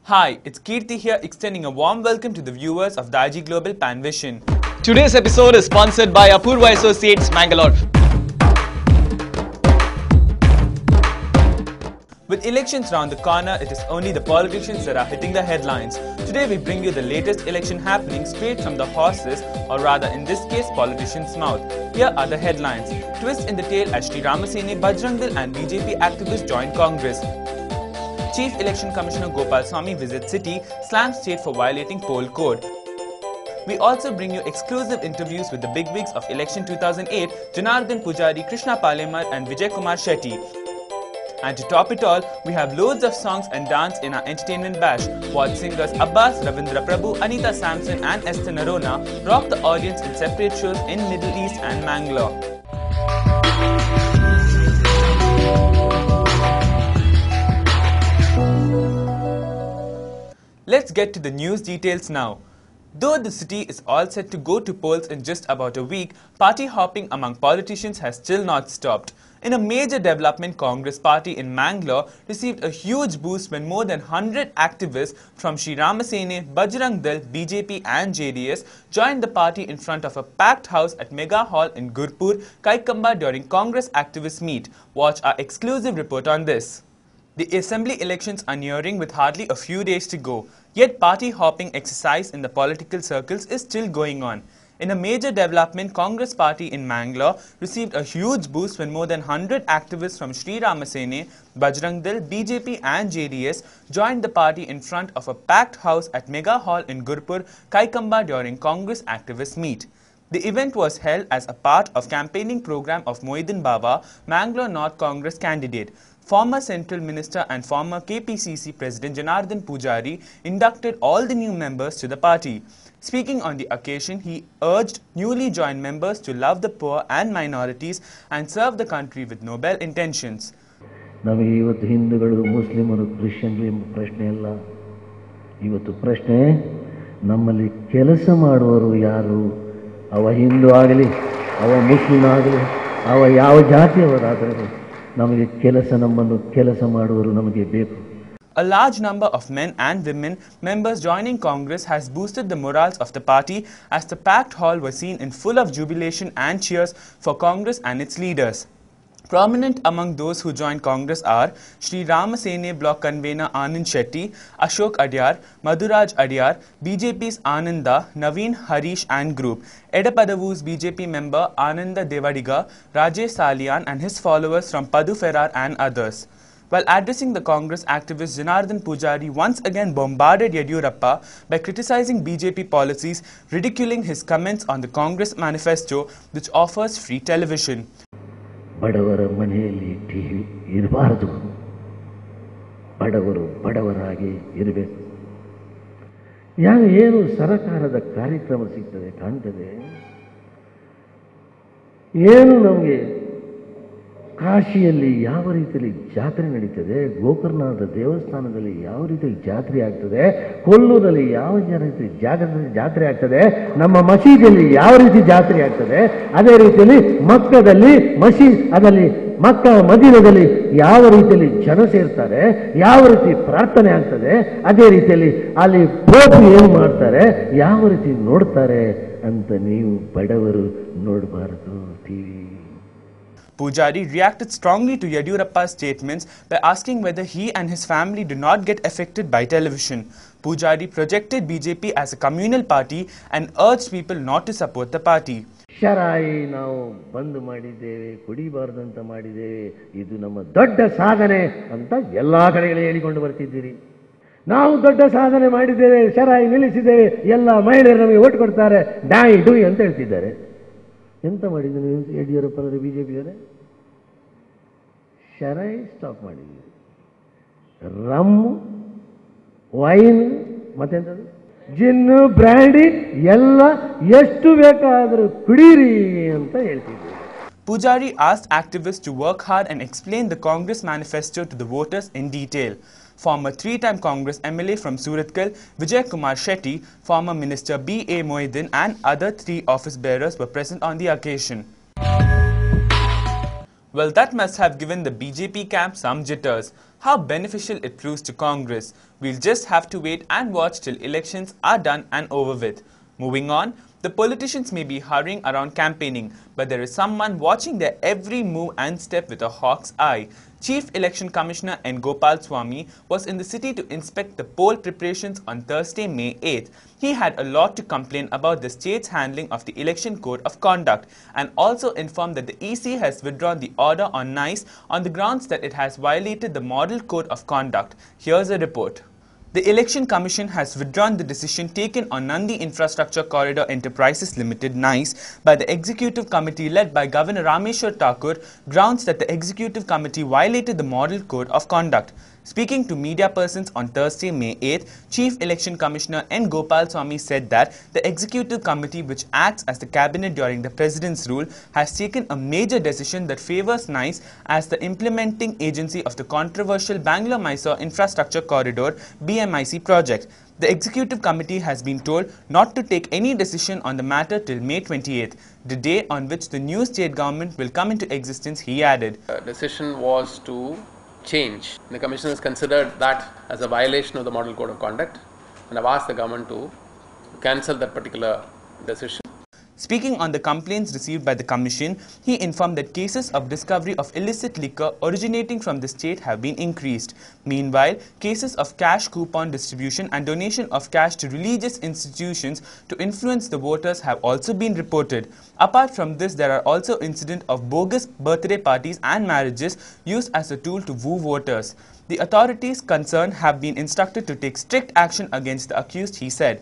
Hi, it's Keerthi here, extending a warm welcome to the viewers of Daaji Global Panvision. Today's episode is sponsored by Apurva Associates, Mangalore. With elections round the corner, it is only the politicians that are hitting the headlines. Today we bring you the latest election happening straight from the horses, or rather in this case, politicians' mouth. Here are the headlines. Twist in the tail as Sri Rama Sene, Bajrang Dal and BJP activists join Congress. Chief Election Commissioner Gopal Swamy visits city, slams state for violating poll code. We also bring you exclusive interviews with the bigwigs of election 2008, Janardhan Pujari, Krishna Palimar and Vijay Kumar Shetty. And to top it all, we have loads of songs and dance in our entertainment bash. Watch singers Abbas, Ravindra Prabhu, Anita Sampson and Esther Narona rock the audience in separate shows in Middle East and Mangalore. Let's get to the news details now. Though the city is all set to go to polls in just about a week, party hopping among politicians has still not stopped. In a major development, Congress party in Mangalore received a huge boost when more than 100 activists from Sri Rama Sene, Bajrang Dal, BJP and JDS joined the party in front of a packed house at Mega Hall in Gurpur, Kaikamba during Congress activists meet. Watch our exclusive report on this. The assembly elections are nearing with hardly a few days to go, yet party hopping exercise in the political circles is still going on. In a major development, Congress party in Mangalore received a huge boost when more than 100 activists from Sri Rama Sene, Bajrang Dal, BJP and JDS joined the party in front of a packed house at Mega Hall in Gurpur, Kaikamba during Congress activists meet. The event was held as a part of campaigning program of Moideen Bava, Mangalore North Congress candidate. Former Central Minister and former KPCC President Janardhan Pujari inducted all the new members to the party. Speaking on the occasion, he urged newly joined members to love the poor and minorities and serve the country with noble intentions. ನಮಗೆ ಇವತ್ತು ಹಿಂದೂಗಳು, ಮುಸ್ಲಿಮರು, ಕ್ರಿಶ್ಚಿಯನ್ರು ಎಂಬ ಪ್ರಶ್ನೆ ಅಲ್ಲ. ಇವತ್ತು ಪ್ರಶ್ನೆ ನಮ್ಮಲ್ಲಿ ಕೆಲಸ ಮಾಡುವವರು ಯಾರು? ಅವ ಹಿಂದೂ ಆಗಲಿ, ಅವ ಮುಸ್ಲಿಂ ಆಗಲಿ, ಅವ ಯಾವ ಜಾತಿಯವರಾದರೂ ನಮಗೆ ಕೆಲಸ, ನಮ್ಮನ್ನು ಕೆಲಸ ಮಾಡುವವರು ನಮಗೆ ಬೇಕು. A large number of men and women members joining Congress has boosted the morals of the party as the packed hall was seen in full of jubilation and cheers for Congress and its leaders. Prominent among those who joined Congress are Sri Rama Sene Block Convener Anand Shetty, Ashok Adyar, Madhuraj Adyar, BJP's Ananda, Naveen Harish and group, Edapadavu's BJP member Ananda Devadiga, Rajesh Salian and his followers from Padu Ferrar and others. While addressing the Congress activist, Janardhan Pujari once again bombarded Yediyurappa by criticizing BJP policies, ridiculing his comments on the Congress manifesto, which offers free television. ಬಡವರ ಮನೆಯಲ್ಲಿ TV ಇರಬಾರದು, ಬಡವರು ಬಡವರಾಗಿ ಇರಬೇಕು. ಯಾರು ಏನು ಸರಕಾರದ ಕಾರ್ಯಕ್ರಮ ಸಿಗ್ತದೆ, ಕಾಣ್ತದೆ, ಏನು ನಮಗೆ ಕಾಶಿಯಲ್ಲಿ ಯಾವ ರೀತಿಯಲ್ಲಿ ಜಾತ್ರೆ ನಡೀತದೆ, ಗೋಕರ್ಣದ ದೇವಸ್ಥಾನದಲ್ಲಿ ಯಾವ ರೀತಿಯಲ್ಲಿ ಜಾತ್ರೆ ಆಗ್ತದೆ, ಕೊಲ್ಲೂರಲ್ಲಿ ಯಾವ ರೀತಿ ಜಾತ್ರೆ ಆಗ್ತದೆ, ನಮ್ಮ ಮಸೀದಿಯಲ್ಲಿ ಯಾವ ರೀತಿ ಜಾತ್ರೆ ಆಗ್ತದೆ, ಅದೇ ರೀತಿಯಲ್ಲಿ ಮಕ್ಕದಲ್ಲಿ ಅದರಲ್ಲಿ ಮಕ್ಕ ಮದೀನದಲ್ಲಿ ಯಾವ ರೀತಿಯಲ್ಲಿ ಜನ ಸೇರ್ತಾರೆ, ಯಾವ ರೀತಿ ಪ್ರಾರ್ಥನೆ ಆಗ್ತದೆ, ಅದೇ ರೀತಿಯಲ್ಲಿ ಅಲ್ಲಿ ಪೋಪ್ ಏನು ಮಾಡ್ತಾರೆ, ಯಾವ ರೀತಿ ನೋಡ್ತಾರೆ ಅಂತ ನೀವು ಬಡವರು ನೋಡಬಾರದು TV. Pujari reacted strongly to Yediyurappa's statements by asking whether he and his family do not get affected by television. Pujari projected BJP as a communal party and urged people not to support the party. ಶರಾಯಿ ನಾವು ಬಂದ್ ಮಾಡಿದ್ದೇವೆ, ಕುಡಿಬಾರ್ದಂತ ಮಾಡಿದ್ದೇವೆ, ಇದು ನಮ್ಮ ದೊಡ್ಡ ಸಾಧನೆ ಅಂತ ಎಲ್ಲ ಕಡೆಗಳಲ್ಲಿ ಹೇಳಿಕೊಂಡು ಬರ್ತಿದ್ದೀರಿ. ನಾವು ದೊಡ್ಡ ಸಾಧನೆ ಮಾಡಿದ್ದೇವೆ, ಶರಾಯಿ ನಿಲ್ಲಿಸಿದ್ದೇವೆ, ಎಲ್ಲ ಮಹಿಳೆಯರು ನಮಗೆ ಓಟ್ ಕೊಡ್ತಾರೆ, ಡಾಯಿ ಡೂಯಿ ಅಂತ ಹೇಳ್ತಿದ್ದಾರೆ. ಎಂತ ಮಾಡಿದ್ರು ಯಡಿಯೂರಪ್ಪನವರು, ಬಿ ಜೆ ಪಿಯವರೇ? ಶರಾಯಿ ಸ್ಟಾಪ್ ಮಾಡಿದ್ದೀರಿ, ರಮ್, ವೈನ್, ಮತ್ತೆಂಥದ್ದು ಜಿನ್ನು, ಬ್ರ್ಯಾಂಡಿ ಎಲ್ಲ ಎಷ್ಟು ಬೇಕಾದರೂ ಕುಡೀರಿ ಅಂತ ಹೇಳ್ತಿದ್ದೀರಿ. Pujari asked activists to work hard and explain the Congress manifesto to the voters in detail. Former three-time Congress MLA from Surathkal, Vijay Kumar Shetty, former Minister B.A. Moideen and other three office bearers were present on the occasion. Well, that must have given the BJP camp some jitters. How beneficial it proves to Congress. We'll just have to wait and watch till elections are done and over with. Moving on, the politicians may be hurrying around campaigning, but there is someone watching their every move and step with a hawk's eye. Chief Election Commissioner N. Gopalaswamy was in the city to inspect the poll preparations on Thursday, May 8th. He had a lot to complain about the state's handling of the Election Code of Conduct and also informed that the EC has withdrawn the order on NICE on the grounds that it has violated the Model Code of Conduct. Here's a report. The Election Commission has withdrawn the decision taken on Nandi Infrastructure Corridor Enterprises Limited (NICE) by the Executive Committee led by Governor Rameshwar Thakur, grounds that the Executive Committee violated the Model Code of Conduct. Speaking to media persons on Thursday, May 8th, Chief Election Commissioner N. Gopalaswamy said that the Executive Committee, which acts as the cabinet during the President's rule, has taken a major decision that favours NICE as the implementing agency of the controversial Bangalore-Mysore Infrastructure Corridor BMIC project. The Executive Committee has been told not to take any decision on the matter till May 28th, the day on which the new state government will come into existence, he added. The decision was to change. The Commission has considered that as a violation of the Model Code of Conduct and have asked the government to cancel that particular decision. Speaking on the complaints received by the Commission, he informed that cases of discovery of illicit liquor originating from the state have been increased. Meanwhile, cases of cash coupon distribution and donation of cash to religious institutions to influence the voters have also been reported. Apart from this, there are also incidents of bogus birthday parties and marriages used as a tool to woo voters. The authorities concerned have been instructed to take strict action against the accused, he said.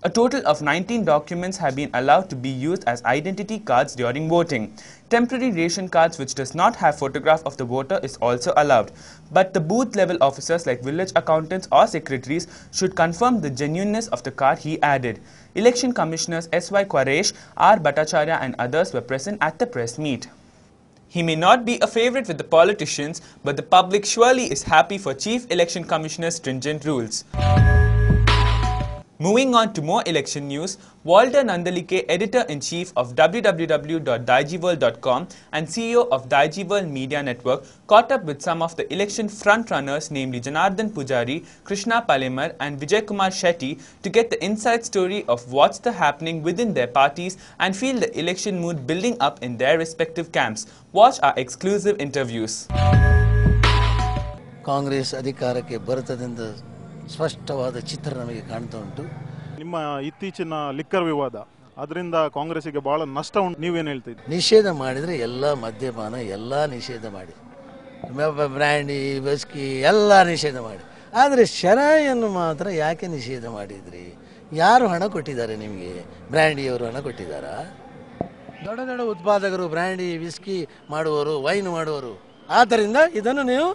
A total of 19 documents have been allowed to be used as identity cards during voting. Temporary ration cards which does not have photograph of the voter is also allowed. But the booth level officers like village accountants or secretaries should confirm the genuineness of the card, he added. Election Commissioners S.Y. Kwaresh, R. Bhattacharya and others were present at the press meet. He may not be a favourite with the politicians, but the public surely is happy for Chief Election Commissioner's stringent rules. Moving on to more election news, Walter Nandalike, Editor-in-Chief of www.daijiworld.com and CEO of Daijiworld Media Network, caught up with some of the election frontrunners, namely Janardhan Pujari, Krishna Palemar and Vijay Kumar Shetty, to get the inside story of what's the happening within their parties and feel the election mood building up in their respective camps. Watch our exclusive interviews. Congress ಅಧಿಕಾರಕ್ಕೆ ಬರುತ್ತದೆಂದು ಸ್ಪಷ್ಟವಾದ ಚಿತ್ರ ನಮಗೆ ಕಾಣ್ತಾ ಉಂಟು. ನಿಮ್ಮ ಇತ್ತೀಚಿನ liquor ವಿವಾದ ಅದರಿಂದ ಕಾಂಗ್ರೆಸ್ಸಿಗೆ ಬಹಳ ನಷ್ಟ ಉಂಟು, ನೀವೇನು ಹೇಳ್ತೀರಿ? ನಿಷೇಧ ಮಾಡಿದರೆ ಎಲ್ಲ ಮದ್ಯಪಾನ ಎಲ್ಲ ನಿಷೇಧ ಮಾಡಿ, ಬ್ರ್ಯಾಂಡಿ ವಿಸ್ಕಿ ಎಲ್ಲ ನಿಷೇಧ ಮಾಡಿ, ಆದರೆ ಶರಾಯನ್ನು ಮಾತ್ರ ಯಾಕೆ ನಿಷೇಧ ಮಾಡಿದ್ರಿ? ಯಾರು ಹಣ ಕೊಟ್ಟಿದ್ದಾರೆ ನಿಮಗೆ? ಬ್ರ್ಯಾಂಡಿಯವರು ಹಣ ಕೊಟ್ಟಿದ್ದಾರಾ? ದೊಡ್ಡ ದೊಡ್ಡ ಉತ್ಪಾದಕರು ಬ್ರ್ಯಾಂಡಿ ವಿಸ್ಕಿ ಮಾಡುವವರು, ವೈನ್ ಮಾಡುವವರು, ಆದ್ದರಿಂದ ಇದನ್ನು ನೀವು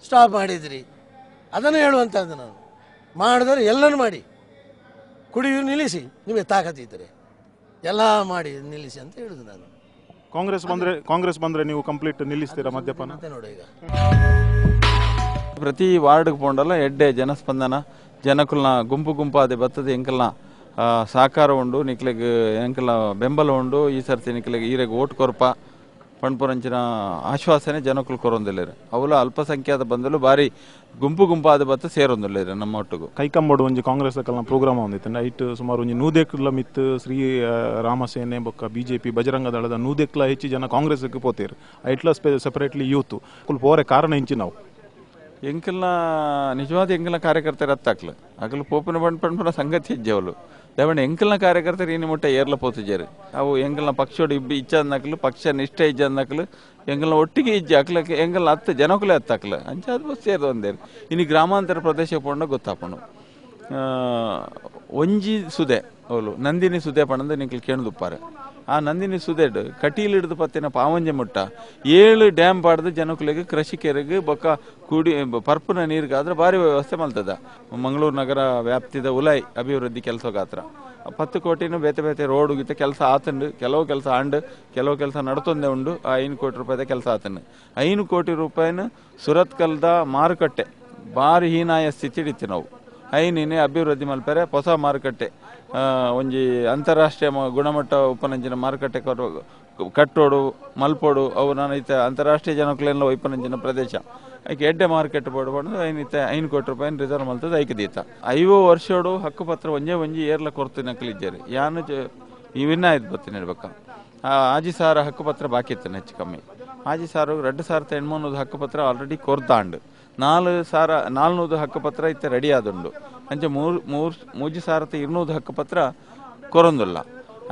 ಸ್ಟಾಪ್ ಮಾಡಿದ್ರಿ. ಅದನ್ನು ಹೇಳುವಂಥದ್ದು ನಾನು. ಮಾಡಿದರೆ ಎಲ್ಲನೂ ಮಾಡಿ, ಕುಡಿಯು ನಿಲ್ಲಿಸಿ, ನಿಮಗೆ ತಾಕತ್ತಿದ್ದರೆ ಎಲ್ಲ ಮಾಡಿ ನಿಲ್ಲಿಸಿ ಅಂತ ಹೇಳುದು ನಾನು. ಕಾಂಗ್ರೆಸ್ ಬಂದರೆ ನೀವು ಕಂಪ್ಲೀಟ್ ನಿಲ್ಲಿಸ್ತೀರಾ ಮದ್ಯಪಾನ? ನೋಡಿ, ಈಗ ಪ್ರತಿ ವಾರ್ಡ್ಗೆ ಪೋಂಡಲ್ಲ ಎಡ್ಡೆ ಜನಸ್ಪಂದನ, ಜನಕುಲ್ನ ಗುಂಪು ಗುಂಪಾದೆ ಬರ್ತದೆ, ಎಂಕಲ್ನ ಸಹಕಾರ ಉಂಡು, ನಿಕ್ಲೆಗ್ ಎಂಕಲ್ನ ಬೆಂಬಲ ಉಂಡು, ಈ ಸರ್ತಿ ನಿಕ್ಲೆಗ್ ಈರೆಗ್ ಓಟ್ ಕೊರ್ಪ ಪಣ್ಪುರಂಚಿನ ಆಶ್ವಾಸನೆ ಜನಕುಲು ಕೊರೊಂದಿಲ್ಲೇರು. ಅವಲ ಅಲ್ಪಸಂಖ್ಯಾತ ಬಂದಲು ಭಾರಿ ಗುಂಪು ಗುಂಪಾದ ಬತ್ತ ಸೇರೊಂದಿಲ್ಲೇರು ನಮ್ಮ ಒಟ್ಟಿಗೂ. ಕೈಕಂಬಡು ಒಂಜಿ ಕಾಂಗ್ರೆಸ್ ಕಲ್ನ ಪ್ರೋಗ್ರಾಮ್ ಹೊಂದಿತ್ತು ಐಟ್ ಸುಮಾರು ಒಂಜಿ ನೂದೆಕ್ಲ ಮಿತ್ ಶ್ರೀ ರಾಮಸೇನೆ ಬೊಕ್ಕ ಬಿಜೆಪಿ ಬಜರಂಗ ದಳದ ನೂದೆಕ್ಲ ಹೆಚ್ಚು ಜನ ಕಾಂಗ್ರೆಸ್ಗೆ ಪೋತೇರು. ಐಟ್ಲ ಸೆಪರೇಟ್ಲಿ ಯೂತ್ ಕುಲ್ ಪೋರೆ ಕಾರಣ ಇಂಚಿ ನಾವು ಎಂಕಲ್ನ ನಿಜವಾದ ಎಂಕಲ್ನ ಕಾರ್ಯಕರ್ತರು ಅತ್ತಾಕ್ಲು ಅಗಲು ಪೋಪಿನ ಬಂಡ್ ಪಣ್ಪುನ ಸಂಗತಿ ಹೆಜ್ಜೆವಲು ದೇವಣ್ಣ ಎಂಕಲ್ನ ಕಾರ್ಯಕರ್ತರು ಇನ್ನು ಮುಟ್ಟ ಏರ್ಲ ಪೋತಿಜಾರು. ಅವು ಎಂಕಲ್ನ ಪಕ್ಷೋಡು ಇಬ್ಬ ಇಚ್ಛಾದ್ನಕ್ಲು ಪಕ್ಷ ನಿಷ್ಠೆ ಇಜ್ಜಾದ್ನಕ್ಲು ಎಂಕಲ್ನ ಒಟ್ಟಿಗೆ ಇಜ್ಜೆ ಅಕ್ಲಕ್ಕೆ ಎಂಕಲ್ನ ಹತ್ತು ಜನಕುಲೇ ಹತ್ತಾಕ್ಲು ಅಂಚ ಅದು ಬಸ್ ಸೇರ್ದು ಒಂದೇರು. ಇನ್ನು ಗ್ರಾಮಾಂತರ ಪ್ರದೇಶ ಪೋಂಡ ಗೊತ್ತಾಪಣು ಒಂಜಿ ಸುದೆ ಅವಳು ನಂದಿನಿ ಸುದೆ ಪಣಂದು ನಿಂಕಲ್ ಕೇಣದುಪ್ಪಾರೆ. ಆ ನಂದಿನಿ ಸುದೆಡ್ ಕಟೀಲ್ ಹಿಡಿದು ಪತ್ತಿನ ಪಾವಂಜೆ ಮುಟ್ಟ 7 ಡ್ಯಾಮ್ ಪಾಡ್ದು ಜನಕುಲೆಗ್ ಕೃಷಿಕರಿಗೆ ಬೊಕ್ಕ ಕುಡಿ ಪರ್ಪುನ ನೀರಿಗಾದ್ರೆ ಭಾರಿ ವ್ಯವಸ್ಥೆ ಮಲ್ತದ. ಮಂಗಳೂರು ನಗರ ವ್ಯಾಪ್ತಿದ ಉಲೈ ಅಭಿವೃದ್ಧಿ ಕೆಲಸ ಗಾತ್ರ 10 ಕೋಟಿನೂ ಬೇತೆ ಬೇತೆ ರೋಡ್ ಗಿತ್ತ ಕೆಲಸ ಆತಂಡು, ಕೆಲವು ಕೆಲಸ ಆಂಡು, ಕೆಲವು ಕೆಲಸ ನಡ್ತೊಂದೇ ಉಂಡು. ಆ 5 ಕೋಟಿ ರೂಪಾಯಿದ ಕೆಲಸ ಆತಂಡು. 5 ಕೋಟಿ ರೂಪಾಯಿನ ಸುರತ್ಕಲ್ದ ಮಾರುಕಟ್ಟೆ ಭಾರಿ ಹೀನಾಯ ಸ್ಥಿತಿ ಹಿಡಿತು ನಾವು. ಐನಿನೇ ಅಭಿವೃದ್ಧಿ ಮಲ್ಪೆರೆ ಹೊಸ ಮಾರುಕಟ್ಟೆ ಒಂಜಿ ಅಂತಾರಾಷ್ಟ್ರೀಯ ಗುಣಮಟ್ಟ ಉಪನಂಚಿನ ಮಾರುಕಟ್ಟೆ ಕಟ್ಟೋಡು ಮಲ್ಪೋಡು ಅವು ನಾನು ಇತ್ತೆ ಅಂತಾರಾಷ್ಟ್ರೀಯ ಜನಕ್ಲೆಲ್ಲ ಒಯ್ಪನಂಚಿನ ಪ್ರದೇಶ ಐಕೆ ಎಡ್ಡೆ ಮಾರ್ಕೆಟ್ ಬೋಡು ಪಂಡ ಐನಿತ್ತೆ 5 ಕೋಟಿ ರೂಪಾಯಿ ರಿಸರ್ವ್ ಮಲ್ತದ ಐಕೆ ದೀತ 5 ವರ್ಷೋಡು ಹಕ್ಕುಪತ್ರ ಒಂಜೇ ಒಂಜಿ ಏರ್ಲ ಕೊರ್ತು ನಕಲಿಜ್ಜಾರು ಯಾನು ಇವಿನ್ನ ಆಯ್ತು ಬತ್ತೀನಿ ಹೇಳ್ಬೇಕ ಆಜಿ ಸಾರ ಹಕ್ಕುಪತ್ರ ಬಾಕಿ ಇತ್ತು ಹೆಚ್ಚು ಕಮ್ಮಿ ಆಜಿ ಸಾರು 2800 ಹಕ್ಕುಪತ್ರ ಆಲ್ರೆಡಿ ಕೊರ್ದಾಂಡು 4400 ಹಕ್ಕುಪತ್ರ ಇತ್ತೆ ರೆಡಿ ಆದುಂಡು ಅಂಚೆ 3200 ಹಕ್ಕುಪತ್ರ ಕೊರೊಂದುಲ್ಲ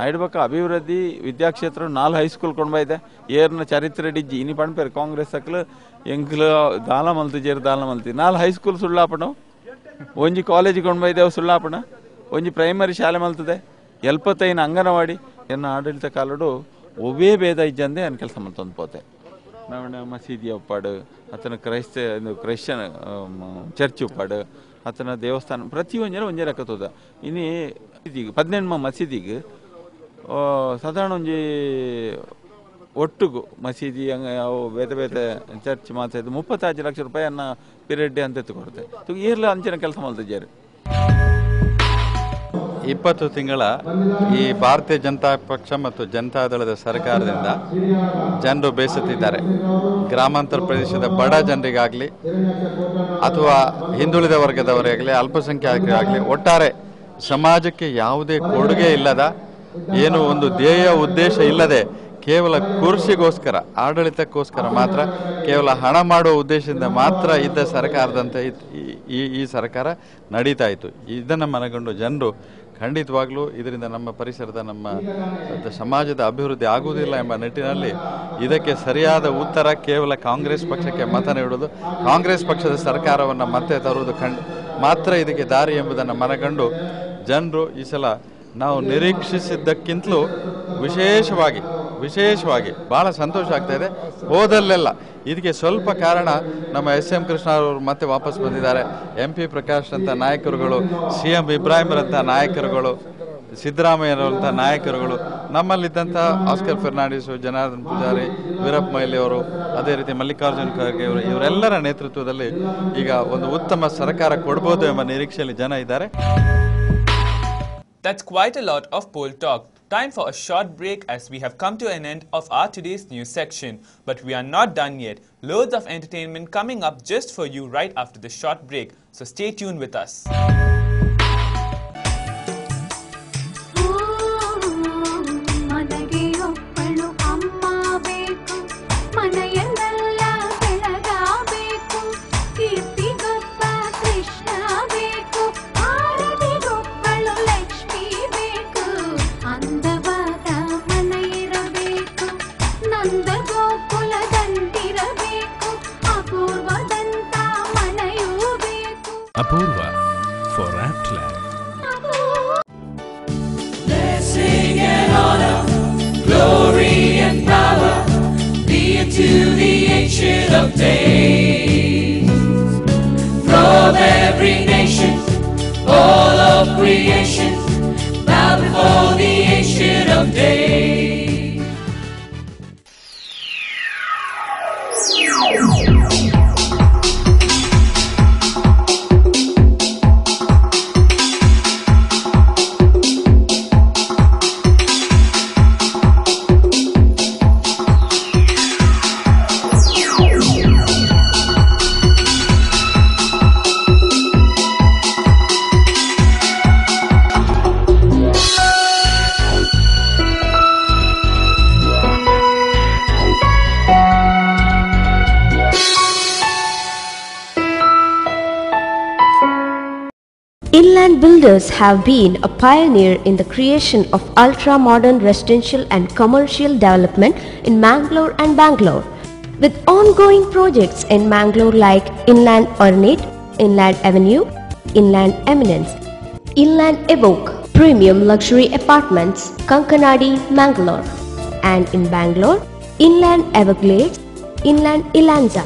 ಐಡ್ಬಕ ಅಭಿವೃದ್ಧಿ ವಿದ್ಯಾಕ್ಷೇತ್ರ 4 ಹೈಸ್ಕೂಲ್ ಕೊಂಡ್ಬೈದೆ ಏರ್ನ ಚರಿತ್ರೆ ಡಿಜ್ಜಿ ಇನಿ ಪಣ್ಪೇರು ಕಾಂಗ್ರೆಸ್ ಅಕ್ಲು ಎಂಕ್ಲು ದಾಲ ಮಲ್ತು ಜೇರು ದಾಲ ಮಲ್ತಿ 4 ಹೈಸ್ಕೂಲ್ ಸುಳ್ಳಾಪಣ ಒಂಜಿ ಕಾಲೇಜ್ ಕೊಂಡ್ಬೈದೆ ಅವು ಸುಳ್ಳಾಪಣ ಒಂಜಿ ಪ್ರೈಮರಿ ಶಾಲೆ ಮಲ್ತದೆ 75 ಅಂಗನವಾಡಿ ಎನ್ನ ಆಡಳಿತ ಕಾಲಡು ಒವೇ ಭೇದ ಇಜ್ಜಂದೆ ಅನ್ ಕೆಲಸ ಮಲ್ತೊಂದು ಪೋತೆ ನಾವಣ್ಣ ಮಸೀದಿ ಉಪ್ಪಾಡು ಆತನ ಕ್ರೈಸ್ತನ್ ಚರ್ಚ್ ಉಪ್ಪಾಡು ಆತನ ದೇವಸ್ಥಾನ ಪ್ರತಿಯೊಂಜರ ಒಂಜೆ ರಕ್ಕತೋದ ಇನಿ 18 ಮಸೀದಿಗೆ ಸಾಧಾರಣ ಒಂಜಿ ಒಟ್ಟುಗು ಮಸೀದಿ ಹಂಗೆ ಅವು ಬೇತೆ ಬೇತೆ ಚರ್ಚ್ ಮಾತಾಯ್ತು 35 ಲಕ್ಷ ರೂಪಾಯಿ ಅನ್ನ ಪಿರಿಯಡ್ ಅಂತ ಎತ್ತುಕೊಡುತ್ತೆ ಏರ್ಲ ಅಂಚಿನ ಕೆಲಸ ಮಾಡ್ತಿದ್ದಾರೆ. 20 ತಿಂಗಳ ಈ ಭಾರತೀಯ ಜನತಾ ಪಕ್ಷ ಮತ್ತು ಜನತಾದಳದ ಸರ್ಕಾರದಿಂದ ಜನರು ಬೇಸತ್ತಿದ್ದಾರೆ. ಗ್ರಾಮಾಂತರ ಪ್ರದೇಶದ ಬಡ ಜನರಿಗಾಗಲಿ ಅಥವಾ ಹಿಂದುಳಿದ ವರ್ಗದವರಿಗಾಗಲಿ ಅಲ್ಪಸಂಖ್ಯಾತರಿಗಾಗಲಿ ಒಟ್ಟಾರೆ ಸಮಾಜಕ್ಕೆ ಯಾವುದೇ ಕೊಡುಗೆ ಇಲ್ಲದ ಏನು ಒಂದು ಧ್ಯೇಯ ಉದ್ದೇಶ ಇಲ್ಲದೆ ಕೇವಲ ಕುರ್ಸಿಗೋಸ್ಕರ ಆಡಳಿತಕ್ಕೋಸ್ಕರ ಮಾತ್ರ ಕೇವಲ ಹಣ ಮಾಡುವ ಉದ್ದೇಶದಿಂದ ಮಾತ್ರ ಇದ್ದ ಸರ್ಕಾರದಂತೆ ಈ ಸರ್ಕಾರ ನಡೀತಾ ಇತ್ತು. ಇದನ್ನು ಮನಗಂಡು ಜನರು ಖಂಡಿತವಾಗ್ಲೂ ಇದರಿಂದ ನಮ್ಮ ಪರಿಸರದ ನಮ್ಮ ಸಮಾಜದ ಅಭಿವೃದ್ಧಿ ಆಗುವುದಿಲ್ಲ ಎಂಬ ನಿಟ್ಟಿನಲ್ಲಿ ಇದಕ್ಕೆ ಸರಿಯಾದ ಉತ್ತರ ಕೇವಲ ಕಾಂಗ್ರೆಸ್ ಪಕ್ಷಕ್ಕೆ ಮತ ನೀಡುವುದು, ಕಾಂಗ್ರೆಸ್ ಪಕ್ಷದ ಸರ್ಕಾರವನ್ನು ಮತ್ತೆ ತರುವುದು ಮಾತ್ರ ಇದಕ್ಕೆ ದಾರಿ ಎಂಬುದನ್ನು ಮನಗಂಡು ಜನರು ಈ ಸಲ ನಾವು ನಿರೀಕ್ಷಿಸಿದ್ದಕ್ಕಿಂತಲೂ ವಿಶೇಷವಾಗಿ ಭಾಳ ಸಂತೋಷ ಆಗ್ತಾ ಇದೆ. ಹೋದಲ್ಲೆಲ್ಲ ಇದಕ್ಕೆ ಸ್ವಲ್ಪ ಕಾರಣ ನಮ್ಮ ಎಸ್.ಎಂ. ಕೃಷ್ಣ ಅವರು ಮತ್ತೆ ವಾಪಸ್ ಬಂದಿದ್ದಾರೆ, ಎಂ.ಪಿ. ಪ್ರಕಾಶ್ ಅಂತ ನಾಯಕರುಗಳು, ಸಿ.ಎಂ. ಇಬ್ರಾಹಿಂರಂಥ ನಾಯಕರುಗಳು, ಸಿದ್ದರಾಮಯ್ಯನವರಂಥ ನಾಯಕರುಗಳು, ನಮ್ಮಲ್ಲಿದ್ದಂಥ ಆಸ್ಕರ್ ಫೆರ್ನಾಂಡಿಸು, ಜನಾರ್ದನ್ ಪೂಜಾರಿ, ವೀರಪ್ಪ ಮೊಯ್ಲಿ ಅವರು, ಅದೇ ರೀತಿ ಮಲ್ಲಿಕಾರ್ಜುನ್ ಖರ್ಗೆ ಅವರು, ಇವರೆಲ್ಲರ ನೇತೃತ್ವದಲ್ಲಿ ಈಗ ಒಂದು ಉತ್ತಮ ಸರ್ಕಾರ ಕೊಡ್ಬೋದು ಎಂಬ ನಿರೀಕ್ಷೆಯಲ್ಲಿ ಜನ ಇದ್ದಾರೆ. That's quite a lot of poll talk. Time for a short break as we have come to an end of our today's news section. But we are not done yet. Loads of entertainment coming up just for you right after this short break. So stay tuned with us. Apurva for Apt Lab. Blessing and honor, glory and power be unto the Ancient of Days. From every nation, all of creation, bow before the Ancient of Days. Inland Builders have been a pioneer in the creation of ultra-modern residential and commercial development in Mangalore and Bangalore. With ongoing projects in Mangalore like Inland Ornate, Inland Avenue, Inland Eminence, Inland Evoque, Premium Luxury Apartments, Kankanadi, Mangalore, and in Bangalore, Inland Everglades, Inland Elanza.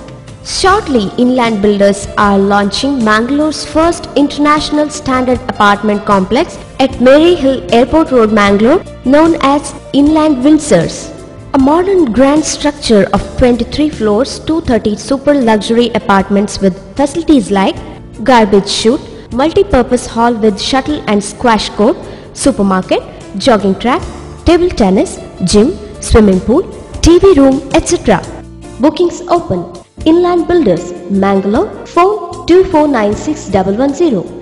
Shortly, Inland Builders are launching Mangalore's first international standard apartment complex at Mary Hill Airport Road, Mangalore, known as Inland Windsors. A modern grand structure of 23 floors, 230 super luxury apartments with facilities like garbage chute, multi-purpose hall with shuttle and squash court, supermarket, jogging track, table tennis, gym, swimming pool, TV room, etc. Bookings open. Inland Builders, Mangalore, phone 2496110.